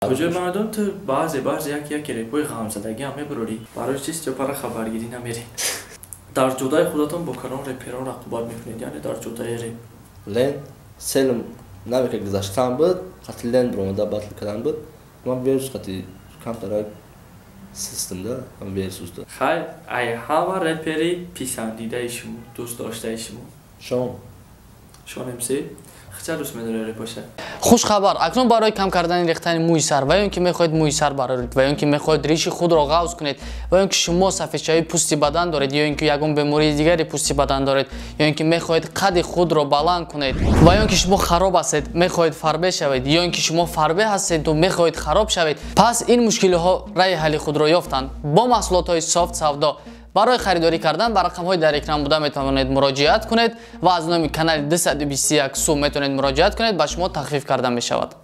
Куҷо ман ту баъзе баъзе як як репои ғамзадагӣ ҳам мебурорӣ. Барои чӣ Стёпара хабаргирӣ намерӣ? Дар ҷодаи худатон бо кадом реперон рақобат мекунед? Яъне дар ҷодаи реп. Лен селм навека гузаштан буд, қати Лен биромада батл кардан буд. Ман версус қати камтара систем да, версус да. Хай, ай ҳама репери писандидаи шумо, дӯст доштаи шумо? Шон. Шон МС? Хча дӯст медорӣ репоша? Хушхабар! Акнун барои кам кардани рехтани мӯи сар ва ё ин ки мехоҳед мӯи сар бароред, ва ё ин ки мехоҳед риши худро ғавз кунед, ва ё ин ки шумо сафедшавии пӯсти бадан доред, ё ин ки ягон бемории дигари пӯсти бадан доред, ё ин ки мехоҳед қади худро баланд кунед, ва ё ин ки шумо хароб ҳастед, мехоҳед фарбе шавед, ё ин ки шумо фарбе ҳастеду мехоҳед хароб шавед, пас ин мушкилиҳо раи ҳалли худро ёфтанд. Бо маҳсулотҳои Софт Савдо барои харидорӣ кардан ба рақамҳои дар экран буда метавонед муроҷиат кунед ва аз номи канали 221 сум метавонед муроҷиат кунед, ба шумо тахфиф карда мешавад.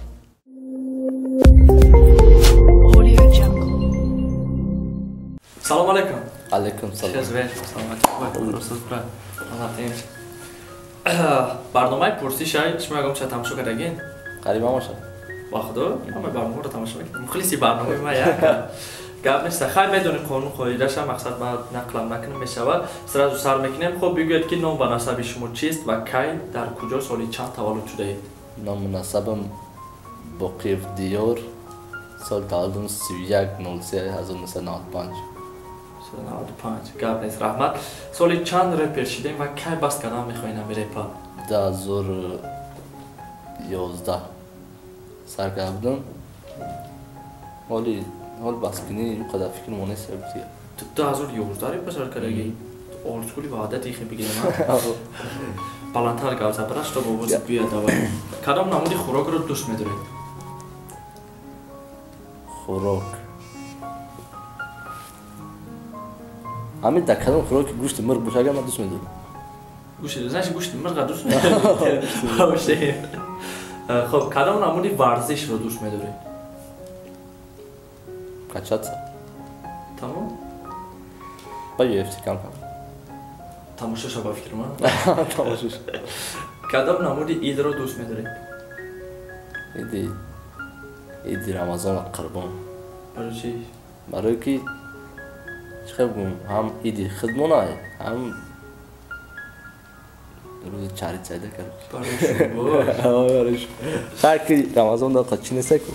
Салом алейкум. Алейкум салом. Барномаи пурсишай шумо ягон ча тамошо кардагин? Қариб ҳамаша. Ба худо ҳамаи барномаро тамошо мекунем. Мухлиси барномаи ма як. Гап нест. Хай медонем қонун қоидаша, мақсад ма нақлам накунем мешавад. Сразу сар мекунем. Хоб бигӯед ки ном ва насаби шумо чист ва кай, дар куҷо, соли чанд таваллуд шудаед? Ному насабам Боқиев Диёр, соли таваллудам 31.03.1995. 95. Гап нест, раҳмат. Соли чанд репер шидем ва кай баст кардан мехоҳед ҳами репа? 2011 сар карда будам. Ҳоли ҳол баскунӣ ин қадар фикр мо нест. Ту 2011 репа сар кардагӣ? Олдскули ваъда дихе бигирем, баландтар гап зад, брат, чтоб овози биёяд давай. Кадом намуди хӯрокро дӯст медоред? Хӯрок ҳамин дар кадом хӯроки гӯшти мирғ боша, агар ман дӯст медорам. Гӯшти, значит, гӯшти мирға дӯст медоред. Хоб, кадом намуди варзишро дӯст медоред? Качаться. Тамом? Ба UFC кам кам. Тамошоша ба фикр ман? Тамошош. Кадом намуди идро дӯст медоред? Иди Рамазон ва Қурбон. Барои чӣ? Барои ки чӣ хел бигӯм, ҳам иди худмона, ҳам рӯзи чари цайда короче. Барои шумо. Барои шумо. Хай ки Рамазон да чӣ неста ку?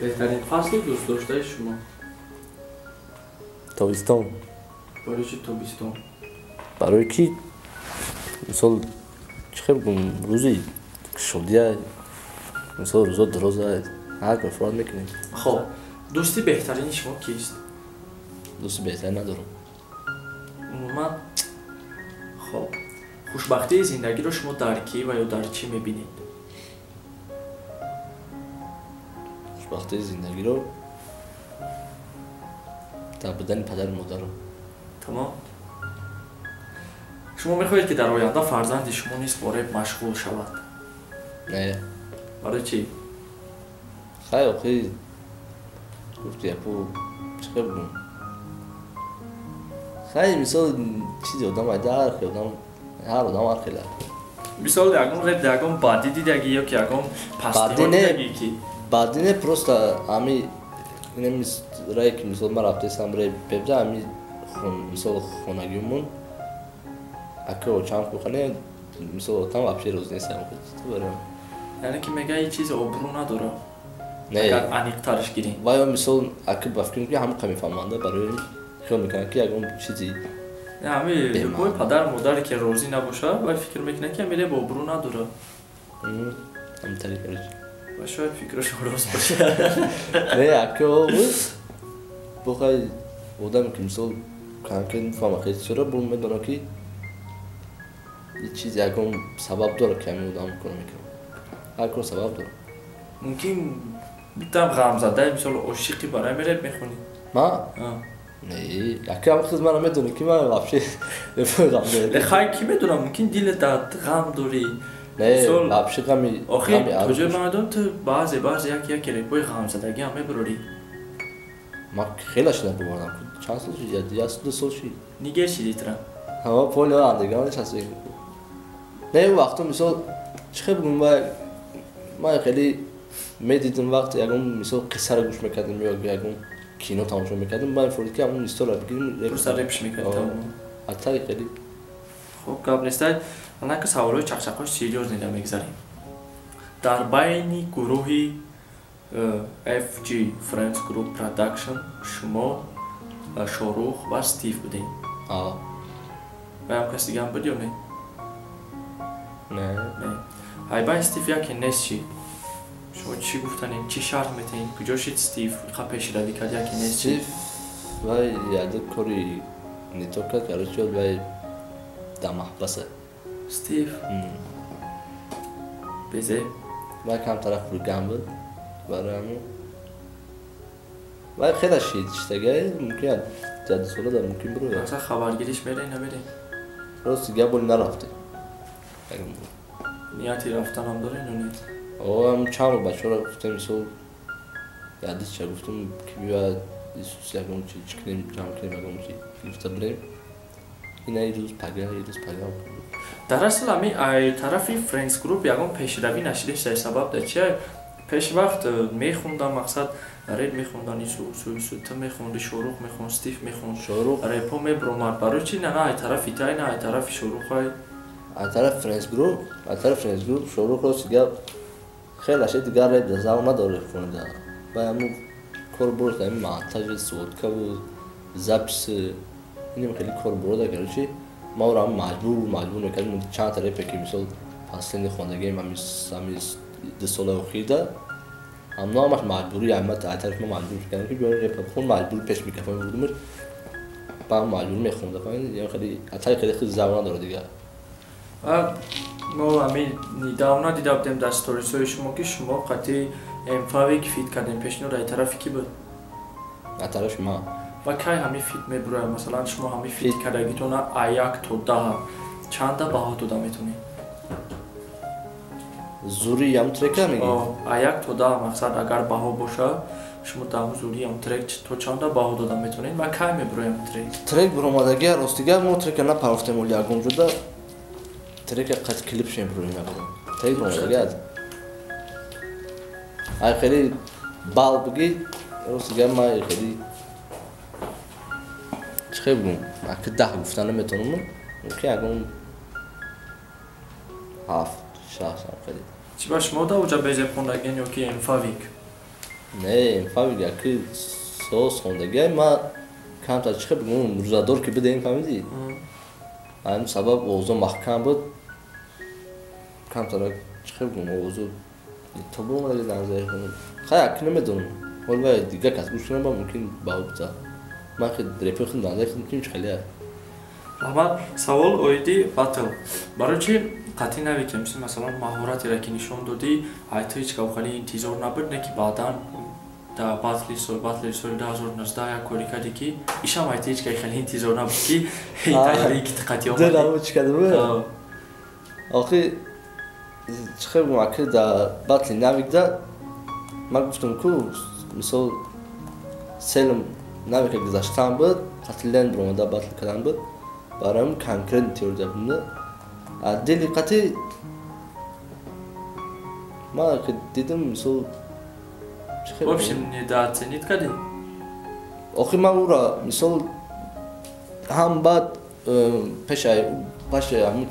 Беҳтарин фасли дӯстдоштаи шумо? Тобистон. Барои чӣ тобистон? Барои ки мисол чӣ хел бигӯм, рӯзи шодия, мисол рӯзо дароза, ҳар кор фурат мекунем. Хоб, дӯсти беҳтарини шумо кист? Дӯсти беҳтарин надорам. Умуман? Хоб, хушбахтии зиндагиро шумо дар кӣ ва ё дар чӣ мебинед? Хушбахтии зиндагиро дар будани падару модарам. Тамом. Шумо мехоҳед ки дар оянда фарзанди шумо низ бо реп машғул шавад? Не. Барои чӣ? Хай, охи гуфти япу чӣ хел бигӯм? Хай, мисол чизи одам айда ҳар хел одам, ҳар одам ҳар хел. Мисол ягон реп ягон бадӣ дидагӣ ё ки ягон пастиҳо дидагӣ ки? Бадӣ не, просто ҳами инами рае ки мисол ман рафтаистам реп пепда, ҳами мисол хонагиумон ака очам кухане, мисол отам вообще роз нестам. Яъне ки мега ин чиз обрӯ надорад? Не. Агар аниқтараш гирем. Ва ё мисол ака ба фикр мекунам ҳама мефаҳманда, барои хиёл мекунанд ки ягон чизи ҳами любой падар модаре ки розӣ набошад, вай фикр мекунад ки ҳами реп обрӯ надорад. Ҳамин короче. Ва шояд фикрашон рост бошад. Не, ака бохай одаме ки мисол конкрет мефаҳмад хеле чизро, бо медонад ки ин чиз ягон сабаб дорад ки ҳамин одам кор мекунад. Ҳар кор сабаб дорад. Мумкин битам ғамзада, мисол ошиқи барои ҳамин реп мехонӣ? Ман? Не, ака ҳам хиз мана медонӣ ки ман вообще ғамзада. Хай ки медонам, мумкин дилат дар ғам дорӣ. Не, вообще ғами. Охи, куҷо ман медонам ту баъзе баъзе як як репои ғамзадагӣ ҳам мебурорӣ. Ман хеле шуда бовардам. Чанд сол шуд? Як ду сол шуд. Нигер шидӣ тра? Ҳа, поли андеграунд нишастем. Не, вақто мисол чӣ хел бигӯм, ман хеле Медидим вақт ягон мисол қиссаро гӯш мекардем ё ягон кино тамошо мекардем, ман форид ки ҳамон история бигирим. Просто репш мекардем. Атаи хеле. Хуб, гап нестай. Анака саволҳои чақчақҳои серьёзный да мегзарем. Дар байни гурӯҳи FG Friends Group Production шумо, Шорух ва Стив будем. Ва ям кас дигаам буд ё не? Не. Не. Ҳайбай Стив яке нест чӣ? Шумо чӣ гуфтанем? Чӣ шарҳ метаҳед? Куҷо шид Стив? Қа пешравӣ кард, яке нест чӣ? Стив вай яде кори нито кард, короче, вай дар маҳбаса. Стив? Безе? Вай камтара хулиган буд. Барои ҳамон вай хеле шид чиштагай, мумкин яд сола да мумкин бирояд. Масалан хабаргириш мерем, намерем? Рост гап боли нарафтем. Нияти рафтанам дорем ё не? О, ҳам чанд бор бачаҳоро гуфтем, мисол ядисча гуфтем ки биёяд Исус ягон чи чӣ кунем, ҷамъ кунем, ягон чи гирифта бирем. Ина ирӯз пага, ирӯз пага. Дар асл ҳами ай тарафи Friends Group ягон пешравӣ нашидеста, сабаб да чия? Пеш вақт мехондам, мақсад реп мехондан, ису усу ису, ту мехонди, Шорух мехон, Стив мехон, Шорух репо мебромад. Барои чи на ай тарафи тай, на ай тарафи Шорух ай? Ай тарафи Friends Group, ай тарафи Friends Group Шорух рост гап хеле шид, дигар реп да завқ надорад хонда. Баъд ҳамун кор бурд, ҳамин монтаж, сводка буд, запись, инам хеле кор бурда, короче, ма ӯро ҳам маҷбур мекардем, чанд та репе ки мисол последний хондагием ҳамин 2 соли охирда, ҳамно ҳамаш маҷбурӣ, ҳама ай тарафи ма маҷбур мекардем ки биёрем реп хон, маҷбур пеш микрофон мебурдимаш, баъд маҷбур мехонда, фаҳмидӣ? Яъне хеле атай хеле хеле завқ надорад дигар. Мо ҳамин недавно дида будем дар сторисҳои шумо ки шумо қатъи Эмфавик фит кардем. Пешниҳод ай тарафи кӣ буд? Ай тарафи ман. Ва кай ҳамин фит мебурояд? Масалан, шумо ҳамин фит кардагитона ай 1 то 10 чанда баҳо дода метавонед? Зури ям трека мегӣ? Ай 1 то 10 мақсад агар баҳо боша, шумо дар зури ям трек то чанда баҳо дода метавонед ва кай мебурояд трек? Трек буромадагия, ростига мо трека напарафтем оли ягон ҷода. Трека қад клип шем бурои набурам. Трек буромадагия. Ай хеле бал бигӣ, ростига ма хеле чӣ хел бигӯм, аки 10 гуфта наметавонам, мумкин ягон 7, 6 ам хеле. Чӣ ба шумо да уҷа безеб хондагиен ё ки Эмфавик? Не, Эмфавик аки соз хондагия, ма камтар чӣ хел бигӯм, рӯзадор ки бидем, фаҳмидӣ? Ҳамин сабаб овозо маҳкам буд, камтар чӣ хел бигӯм, овозо то буромадаги дар назари худам. Хай аки намедонам, ҳол вай дигар кас гӯш кунам, ба мумкин баҳо бита. Ман хел репои худам дар назари худам ким чӣ хеле аст. Раҳмат. Савол оиди батл. Барои чи қатъӣ навӣ ки мисол масалан маҳоратеро ки нишон додӣ, ай ту ҳеҷ гап хеле интизор набуд, не ки баъдан дар батли соли 2019 як кори кардӣ ки ишам ай ту ҳеҷ гап хеле интизор набуд ки ин таҷрибае ки ту қатъӣ омадӣ. Диламо чӣ карда буд? Охи чӣ хел бигӯм, аки дар батли навикда ман гуфтам ку мисол селм навика гузаштан буд, қатъи лен буромада батл кардан буд, барои ҳамин конкрет теория будам. А дили қатъи ман ки дидам мисол чӣ хел В общем, недооценить кардӣ? Охи ман ӯро мисол ҳам баъд пеши ҳамун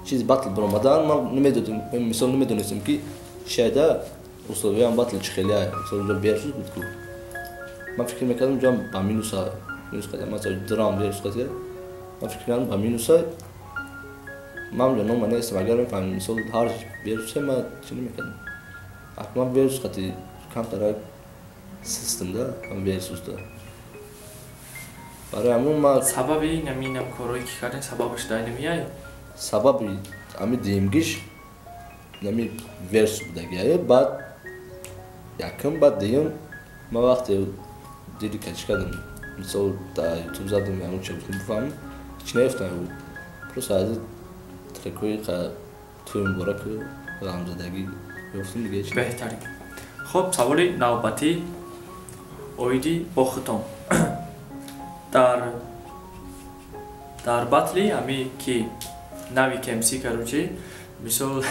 чиз батл баромадан ман намедодам, мисол намедонистам ки шайда условияам батл чӣ хеле ай. Мисол унҷо версус буд ку. Ман фикр мекардам унҷо ба минуса, минус кардам, ман драм версус кардам. Ман фикр мекардам ба минуса, ман унҷо нома нестам, агар мефаҳмам мисол ҳар версусе ман чӣ намекардам. Акман версус қати камтарак систем да, версус да. Барои ҳамун ман сабаби ин ҳаминам корҳое ки кардем, сабабаш дар намеяй? Сабаби ҳами дуюмгиш нами версус будагия, баъд якум, баъд дуюм ман вақте дили качи кардам, мисол дар ютуб задам, ҳамун чӣ гуфтам бифаҳмам, ҳеҷ наёфтам, просто аз трекҳои тӯи мубораку ғамзадагӣ ёфтам, дига ҳеҷ. Беҳтарин. Хоб, саволи навбатӣ оиди бо худтон. Дар батли ҳами ки нави кмс, короче, мисол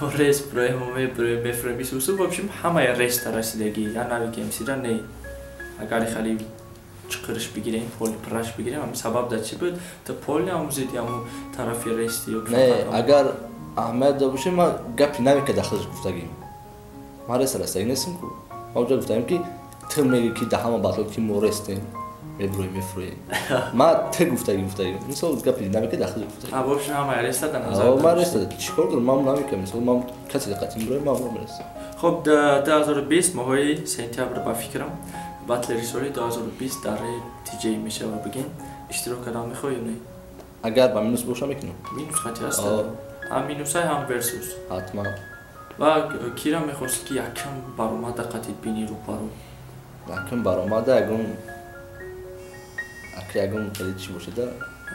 Мо рес броем, мо меброем, мефроем, исусу, в общем, ҳамаи реста расидагӣ, я Навик МС-ра не. Агар хали чиқириш бигирем, поли праш бигирем, ҳамин сабаб дар чӣ буд? Ту поли омӯзидӣ ҳамун тарафи рести ё Не, агар аҳамият дошта бошем, ман гапи Навика дахлаш гуфтагим. Ман реста расидагӣ нестам ку. Ман уҷа гуфтагим ки ту мегӯӣ ки да ҳама батлот ки мо рестем, меброем, мефроем. Ман ту гуфтагим. Мисол гапи Навика дахлаш гуфтагим. А в общем ҳама реста дар назар. Ман реста чӣ кор дорам? Ман Навика, мисол ман касе диққатим броем, ман реста. Хоб, 2020 моҳои сентябр ба фикрам батлери соли 2020 дар TJ мешава бигин. Иштирок кардан мехоҳӣ ё не? Агар ба минус боша мекунам. Минус хати ҳаст? Ҳам минусай, ҳам версус. Ҳатман. Ва кира мехости ки якам баромада қатид бини рӯбарӯ? Якам баромада ягон ака ягон хеле чӣ бошада?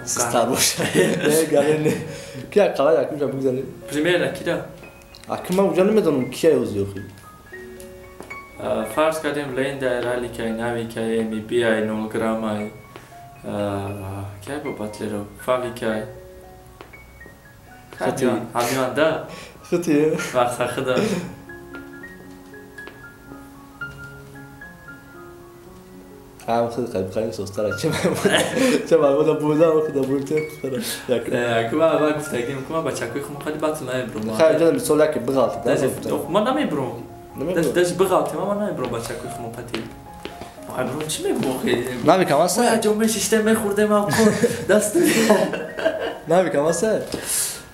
Стар боша. Не, гале не. Ки ақала якумша бигзарем. Примерно кира? Ака ман уҷа намедонам кия ёзи охи. Фарз кардем Лендай, Раликай, Навикай, МБай, 0 граммай. Кай бо батлеро? Фавикай. Ҳамиён да? Хути. Вақт худа. Ҳам худ қайб қайм состара чӣ ман буда худа бурте худа. Як ва гуфтагим ку ман бачакои хум қади батл намебрум. Хай ҷон мисол як бағалт. Ман намебрум. Даже бағалт ман намебрум бачакои хум қади. Ай брум чӣ мегӯ охи? Навикам аст? Мо ҷо мешиштем мехӯрдем ам даст. Навикам аст?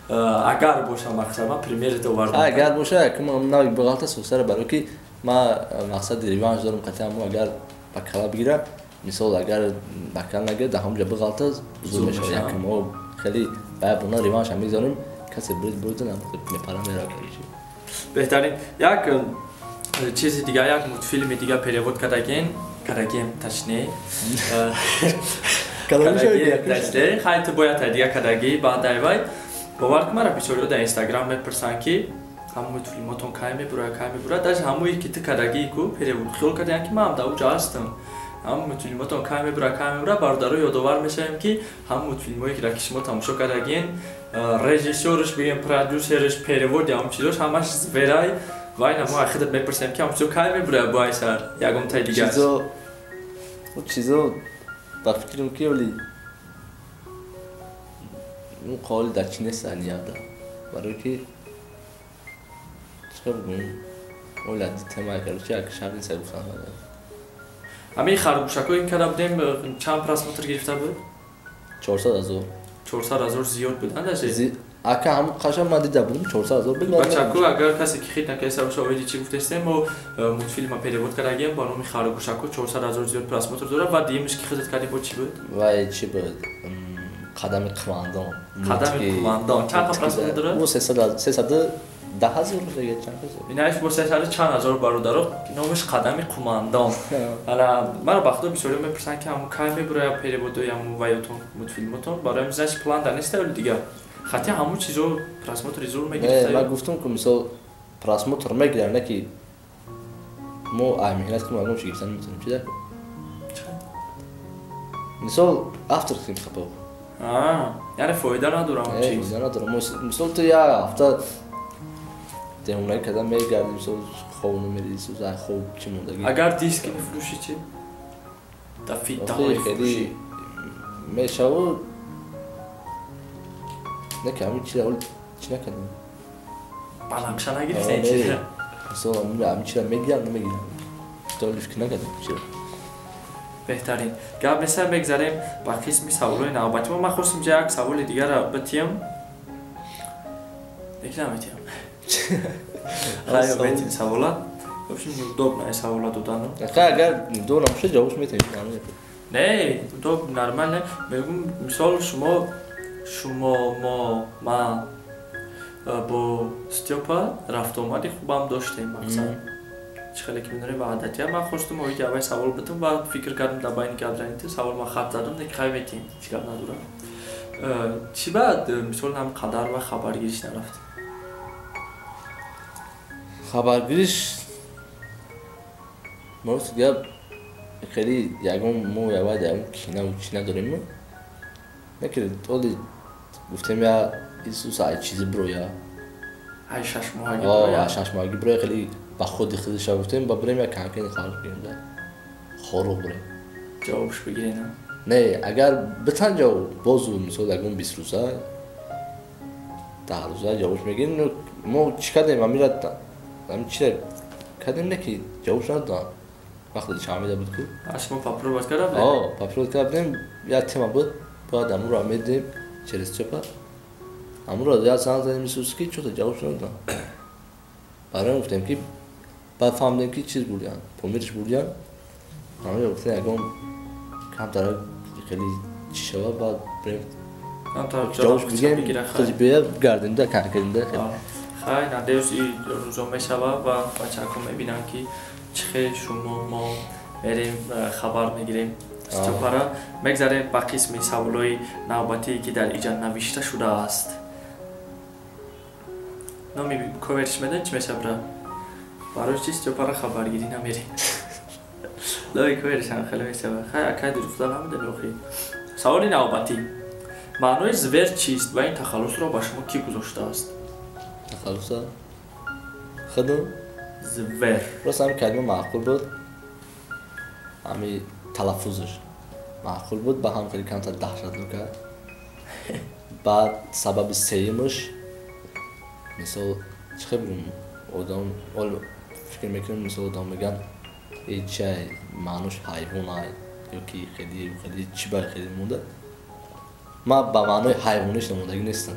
Агар боша мақсад ман премьерито овардам. Агар боша ки ман Навик бағалта состара барои ки ман мақсади реванш дорам қатъан мо агар ба кала бигира, мисол агар ба кала нагира, дар ҳамон ҷо бағалта зур мешавад. Якум мо хеле ба буна реванш ҳам мегзорем, касе бурид бурид мепара меравад. Беҳтарин. Як чизи дига, як мультфилми дига перевод кардагем, точнее. Кардагем, хай ту бояд дига кардагӣ баъд айвай. Бовар кун мара бисёриҳо дар Инстаграм мепурсанд ки ҳамон мультфилмотон кай мебурад, даже ҳамое ки ту кардагӣ ку перевод хиёл кардагӣ ки ман ҳам дар уҷа ҳастам. Ҳамон мультфилмотон кай мебурад, бародаро ёдовар мешавем ки ҳамон мультфилмое ки шумо тамошо кардагин, режиссёрш бигем, продюсерш, переводи ҳамон чизош ҳамаш зверай. Ва ина мо ахидат мепурсем ки ҳамон чизо кай мебурад бо айсар ягонтаи дигар. Чизо ба фикрам ки оли он қавли дар чӣ нест ният барои ки чӣ бигӯм ола тема короче як шаб нест гуфтан. Ҳамин харгӯшакҳое карда будем чанд просмотр гирифта буд? 400,000. 400,000 зиёд буд, андаше? Ака ҳамон қаша ман дида будам 400,000 буд. Бачаку агар касе ки хит накарда боша оиди чӣ гуфтестем, мо мультфилма перевод кардагем ба номи харгӯшаку 400,000 зиёд просмотр дорад ва дуюмиш ки хидат кардем бо чӣ буд? Вай чӣ буд? Қадами қумандон. Қадами қумандон. Чанд просмотр дорад? Ӯ 310,000 дига чанд ҳазор. Инааш бо 300 чанд ҳазор бародаро номаш Қадами қумандон. Ала маро ба худо бисёриҳо мепурсанд ки ҳамун кай мебурояд переводои ҳамун ваётон мультфилмотон. Барои мизаш план дар нест ё дигар? Хати ҳамун чизо просмотри зур мегирифта. Ман гуфтам ки мисол просмотр мегирам, на ки мо ай меҳнат кунем ягон чиз гирифтан наметавонем. Чӣ дар? Мисол автор кунем хапо. Яъне фоида надорам чиз. Фоида надорам. Мисол ту як ҳафта демонаи карда мегардӣ, мисол хоб намерӣ, хоб чӣ мондагӣ. Агар диск мефурӯшӣ чӣ? Да фитаҳои фурӯшӣ. Мешаву не ки ҳамин чиза ҳол чӣ накардем. Ба нақша нагирифтем чиза. Мисол ҳамин чиза мегирам, намегирам. То фикр накардем чиза. Беҳтарин. Гап неста мегзарем ба қисми саволҳои навбатӣ. Ман хостим ҷа як саволи дигарро битиям. Лекин наметиям. Хайр, бетим савола. В общем, неудобно савола додану. Хай, агар неудобно бошад, ҷавобш метавонем. Не, удобно, нормально. Мегӯм, мисол шумо, мо, ман бо Стёпа рафтуомади хубам доштем мақсад. Чӣ хеле ки медонем ваҳдатия. Ман хостум оиди аввал савол битум ва фикр кардам дар байни гап занид, савол ман хат задам, не хай метиҳем, ҳеҷ гап надорам. Чӣ баъд мисол ҳам қадар ва хабаргириш нарафт? Хабаргириш рост гап хеле ягон мо явад ягон кина чӣ надорем. Не ки оли гуфтем я Исус ай чизи броя. Ай 6 моҳагӣ бирояд? 6 моҳагӣ бирояд, хеле ба худи худиша гуфтем, ба бирем як конкретный хабар бигирем да. Хоруғ бирем. Ҷавобш бигирем? Не, агар битан ҷавоб, бозу мисол ягон 20 рӯза, 10 рӯза ҷавобш мегирем. Мо чӣ кардем? Амира ами чӣ кардем, не ки ҷавобш надодам. Вақте душанбеда буд ку. Шумо попробовать карда будем? О, попробовать карда будем, як тема буд, бояд амуро медидем через Стёпа. Амуро як занг задем Исус ки чё-то ҷавобш надодам. Барои гуфтем ки баъд фаҳмидем ки чиз бурдян, помирш бурдян. Ҳамаҷо гуфтем ягон камтар хеле чӣ шава, баъд бирем ҷавобш бигирем, хеле бия гардем да конкретно да хеле. Хай, надеюсь, и рӯзо мешава ва бачаҳо мебинанд ки чӣ хел шумо мо мерем хабар мегирем. Стёпара мегзарем ба қисми саволҳои навбатие ки дар иҷа навишта шудааст. Номи коверш медонӣ чӣ мешавад бра? Барои чи Стёпара хабаргирӣ намерем? Лои коверш ҳам хеле мешавад. Хай, акай дурӯхта намедонӣ охи. Саволи навбатӣ. Маънои звер чист ва ин тахаллусро ба шумо кӣ гузоштааст? Тахаллуса? Худам? Звер. Просто ҳамин калима маъқул буд, ҳамин талаффузаш маъқул буд, ба ҳам хеле камтар даҳшатнок кард. Баъд сабаби сеюмаш, мисол чӣ хел бигӯм, одам фикр мекунем, мисол одам мегӯянд э чай маънош ҳайвон ай ё ки хеле хеле чӣ ба хеле монда. Ман ба маънои ҳайвониш намондагӣ нестам.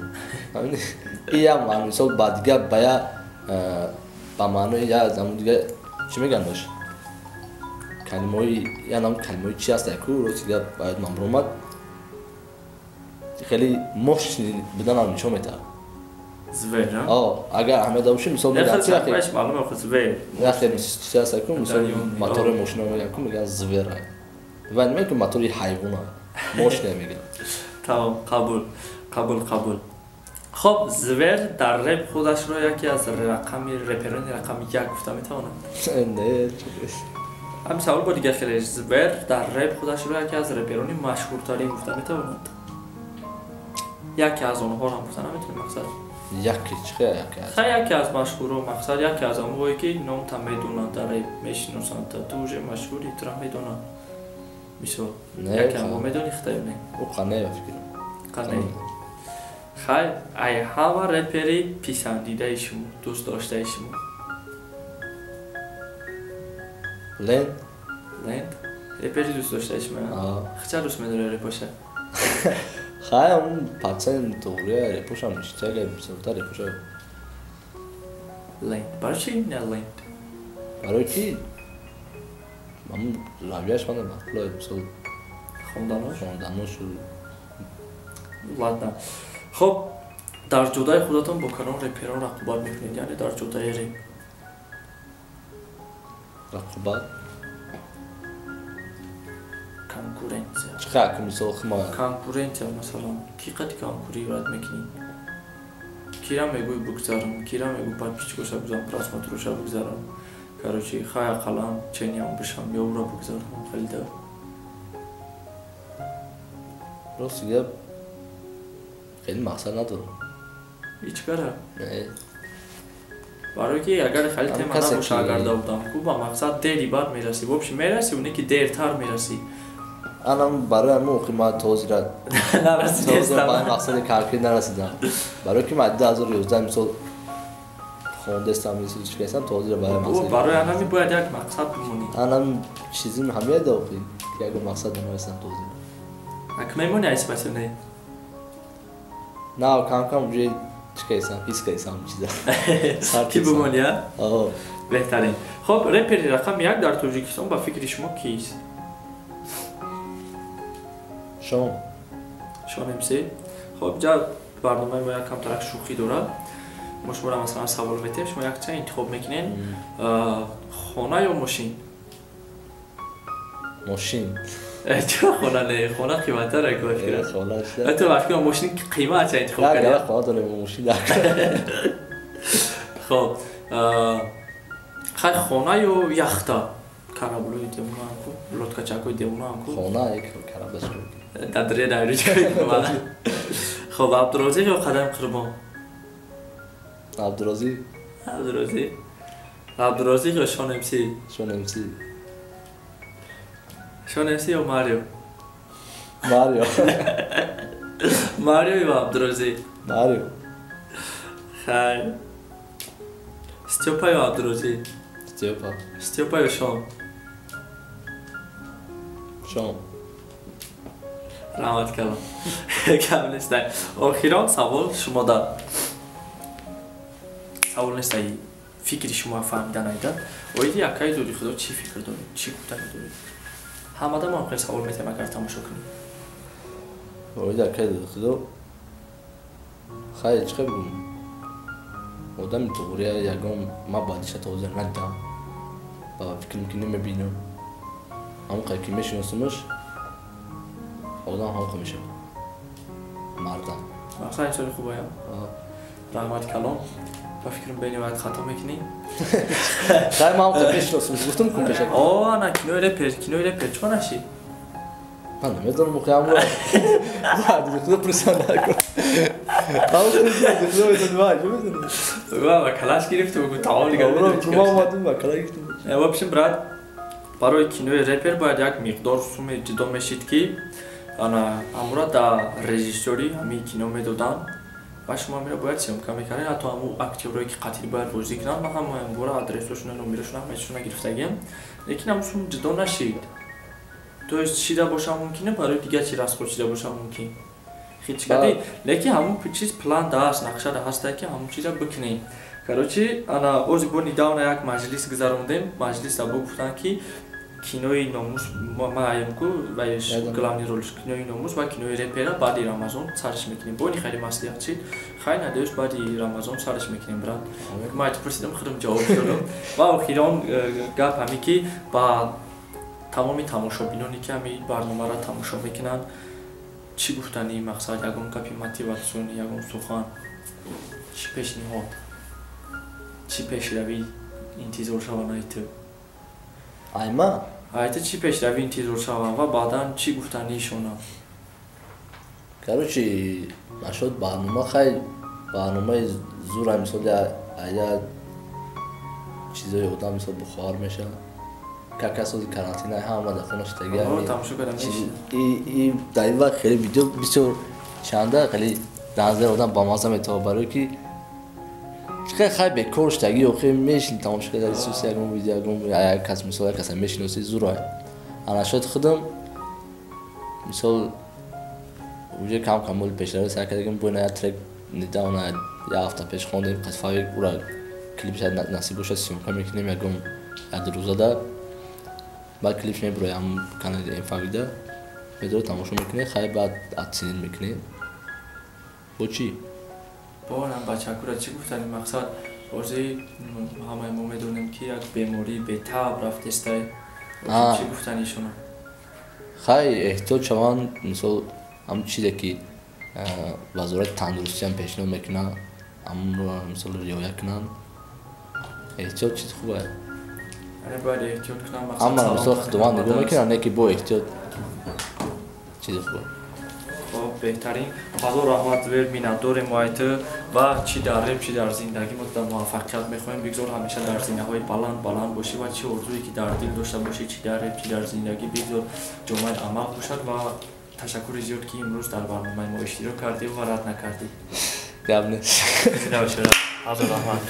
И як маъно, мисол ба дигар ба як ба маънои як замон дигар чӣ мегӯянд дош? Калимаҳои як нам калимаҳои чи ҳаст яку рости дигар бояд ман биромад. Хеле мощный буданам нишон медиҳад. Звер, а? О, агар аҳамият дошта бошӣ, мисол мегӯянд чи вақте маълум аст звер. Вақте чи ҳаст яку, мисол мотори мошина мегӯянд ку, мегӯянд звер. Ва намегӯянд ки мотори ҳайвона, мошина мегӯянд. Тамом, қабул, қабул, қабул. Хоб, звер дар реп худашро яке аз рақами реперони рақами як гуфта метавонад? Не, ҳамин савол бо дигар хеле. Звер дар реп худашро яке аз реперони машҳуртарин гуфта метавонад? Яке аз онҳоро ҳам гуфта наметавонем, мақсад. Яке чӣ хел яке аз? Хай, яке аз машҳурҳо, мақсад яке аз онҳое ки номта медонанд, дар реп мешиносанд, ту уже машҳури, тура медонанд. Мисол, яке ҳам медонӣ хитаю не? Ӯ қане фикрам. Қане. Хай, ай ҳама репери писандидаи шумо, дӯст доштаи шумо? Ленд. Ленд? Репери дӯст доштаи шумо? Хча дӯст медорӣ репоша? Хай, он пацан туғрия репошам ништяга, бисёртар репоша. Ленд. Барои чи не Ленд? Барои ки ҳамун равияш мана маъқул, мисол хонданош? Хонданош. Ладно. Хоб, дар ҷодаи худатон бо кадом реперон рақобат мекунед? Яъне дар ҷодаи реп. Рақобат? Конкуренция. Чӣ хел, мисол хума? Конкуренция, масалан, ки қади конкурировать мекунӣ? Кира мегӯй бугзарам, кира мегӯй подписчикоша бугзарам, просмотроша бугзарам. Короче, хай ақаллан чениам бишам, ё ура бугзарам, хеле да. Рости гап, хеле мақсад надорам. Ҳеҷ кара? Не. Барои ки агар хеле тема набоша, агар давдам ку ба мақсад дери баъд мерасӣ. Вообще мерасӣ, уне ки дертар мерасӣ. Анам барои ҳамин охир ман то ҳозира нарасидам. Ба мақсади конкрет нарасидам. Барои ки ман 2011 мисол хондастам, мисол чӣ кардам, то ҳозира барои мақсад. Барои анами бояд як мақсад бимонӣ. Анам чизим ҳамея да охир, ки ягон мақсад намерасам то ҳозира. Ак мемонӣ айспасё не? На, кам-кам уже чӣ кардам, ҳис кардам чиза. Ки бимонӣ, а? О. Беҳтарин. Хоб, репери рақами як дар Тоҷикистон ба фикри шумо кист? Шон. Шон МС. Хоб, ҷа барномаи мо як камтарак шӯхӣ дорад. Мо шуморо масалан савол метиҳем, шумо якчанд интихоб мекунед. Хона ё мошин? Мошин. Чаро хона не? Хона қиматтар аст, ба фикрам. Хона чӣ? Ту ба фикрам мошин қимат ча интихоб кардӣ? Не, хона дорем, мошин Хоб, хай хона ё яхта? Кораблои девона ку, лодкачакои девона ку? Хона, як кораблаш ку. Дар дарё дарё чӣ кор мекунам? Хоб, Абдурозиқ ё Қадам Қурбон? Абдурозиқ. Абдурозиқ. Абдурозиқ ё Шон МС? Шон МС. Шон МС ё Марио? Марио. Марио ё Абдурозиқ? Марио. Хайр. Стёпа ё Абдурозиқ? Стёпа. Стёпа ё Шон? Шон. Раҳмат калом. Гап нестай. Охирон савол шумо да. Савол нестай. Фикри шумо фаҳмида найда. Оиди акаи Дури Худо чӣ фикр доред? Чӣ гуфтанӣ доред? Ҳамада мо хеле савол метаем, агар тамошо кунед. Оиди акаи Дури Худо хай чӣ бигӯм? Одами туғрия ягон ма баъдиша то ҳозир надидам. Ба фикрам ки намебинам. Ҳамон қадр ки мешиносимаш, одам ҳамон қадр мешавад. Мардам. Мақсад инсони хубая? Раҳмат калом. Ба фикрам бениҳоят хато мекунӣ. Хай ман ҳам мешиносам, гуфтам кун пешак. О, ана кинои репер, кинои репер чӣ нашид? Ман намедонам, охи ҳамро. Худо пурсан накун. Ҳамон худо медонӣ, ва чӣ медонӣ? Ва калаш гирифту гу таом дигар. Ма омадам, ва калаш гирифтум. В общем, брат, барои кинои репер бояд як миқдор суме ҷудо мешид, ки ана ҳамура дар режиссёри ҳамин кино медоданд ва шумо ҳамира бояд съёмка мекардед, ҳатто ҳамун актёрое ки қатил бояд бозӣ кунанд, ман ҳамаам бора адресошона, номерошона, ҳамаи гирифтагиам, лекин ҳамун сум ҷудо нашид. То есть шида боша мумкине, барои дигар чи расход шида боша мумкин. Хич кардӣ, лекин ҳамун чиз план даст, нақша да ҳаста, ки ҳамун чиза бикунем. Короче, ана ози бо недавно як маҷлис гузарондем, маҷлиса бо гуфтанд, ки кинои Номус маем ку ваеш главный ролш, кинои Номус ва кинои репера баъди Рамазон сарш мекунем. Бо ни хеле маслиҳат шид. Хай, надеюсь, баъди Рамазон сарш мекунем, брат. Ма пурсидам, худам ҷавоб додам. Ва охирон гап ҳаме, ки ба тамоми тамошобиноне, ки ҳами барномаро тамошо мекунанд, чӣ гуфтани? Мақсад, ягон гапи мотиватсионӣ, ягон сухан, чӣ пешниҳод, чӣ пешравӣ интизор шаванд ай ту? Айма? Ай ту чӣ пешравӣ интизор шаванд ва баъдан чӣ гуфтанишона? Короче, нашуд барнома, хай, барномаи зура, мисол, ая чизои одам, мисол, бухор мешавад, как раз ози карантина ҳама дар хона шидаги. Дар ин вақт хеле видео бисёр чанда хеле назари одам ба маза метавад, барое ки хай бекор шидаги, охи мешини, тамошо карда исуси ягон видео, ягон як кас, мисол, як каса мешиноси, зура. Ана шояд худам, мисол, уже кам кам моли пешравӣ сар кардагим, бо ина як трек недавно, як ҳафта пеш хондем, қисфаи ура клип шояд насиб бошад, съёмка мекунем ягон як рӯзада, баъд клипш мебуроям канали Мфавида, медора тамошо мекунем, хай, баъд оценить мекунем. Бо чӣ? Бо бачакура чӣ гуфтани? Мақсад, ҳозир ҳамаи мо медонем, ки як бемории бетаб рафтестай, чӣ гуфтанишона? Хай, эҳтиёт шаванд, мисол, ҳамн чизе ки вазорати тандурустиам пешниҳод мекунад, ҳамонро, мисол, риоя кунанд. Эҳтиёт чизи хуб аст. Бояд эҳтиёт кунам. Ҳама, мисол, худованд нигоҳ мекунад, не ки бо эҳтиёт чизи хуб. Хоб, беҳтарин, ҳазор раҳмат, Зубер, миннатдорем мо ай ту ва чӣ дар реп, чӣ дар зиндагӣ мо дар муваффақият мехоҳем. Бигзор ҳамеша дар зинаҳои баланд баланд бошӣ ва чӣ орзуе ки дар дил дошта бошӣ, чӣ дар реп, чӣ дар зиндагӣ, бигзор ҷомаи амал бошад. Ва ташаккури зиёд, ки имрӯз дар барномаи мо иштирок кардӣ ва рад накардӣ. Гап нест. Ҳазор раҳмат.